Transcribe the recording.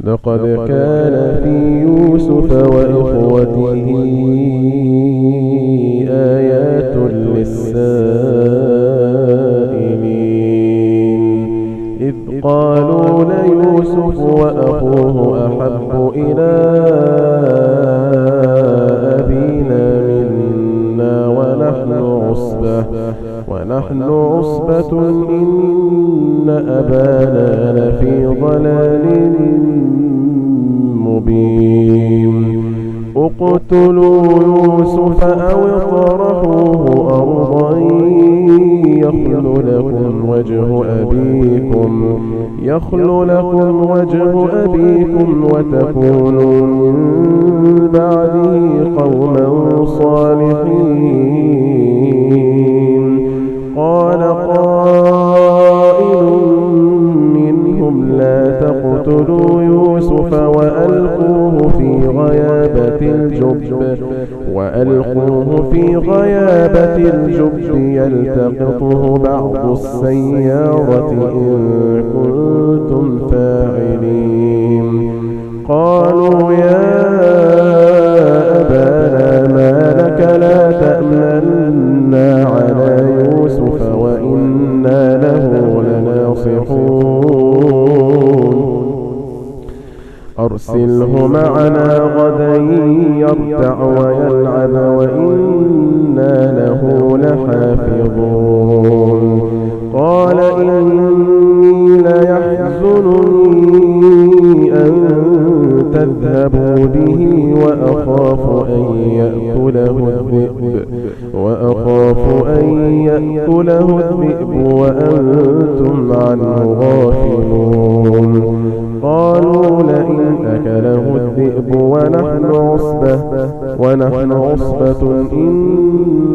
لقد كان في يوسف وإخوته آيات للسائلين إذ قالوا ليوسف وأخوه أحب إلى أبينا منا ونحن عصبة إن أبانا لفي ضلال مبين اقتلوا يوسف أو اطرحوه أرضا يخل لكم وجه أبيكم وتكونوا من بعده قوما صالحين. قال قائل منهم لا تقتلوا يوسف وألقوه في غيابة الجب يلتقطه بعض السيارة إن كنتم فاعلين. قالوا يا أبانا ما لك لا تأمنا على يوسف وإنا له لناصحون. أرسله معنا غدا يرتع ويلعب وإنا له لحافظون. قال إني ليحزنني أن تذهبوا به وأخاف أن يأكله الذئب وأنتم عنه غافلون. قالوا لئن أكله الذئب ونحن عصبة إنا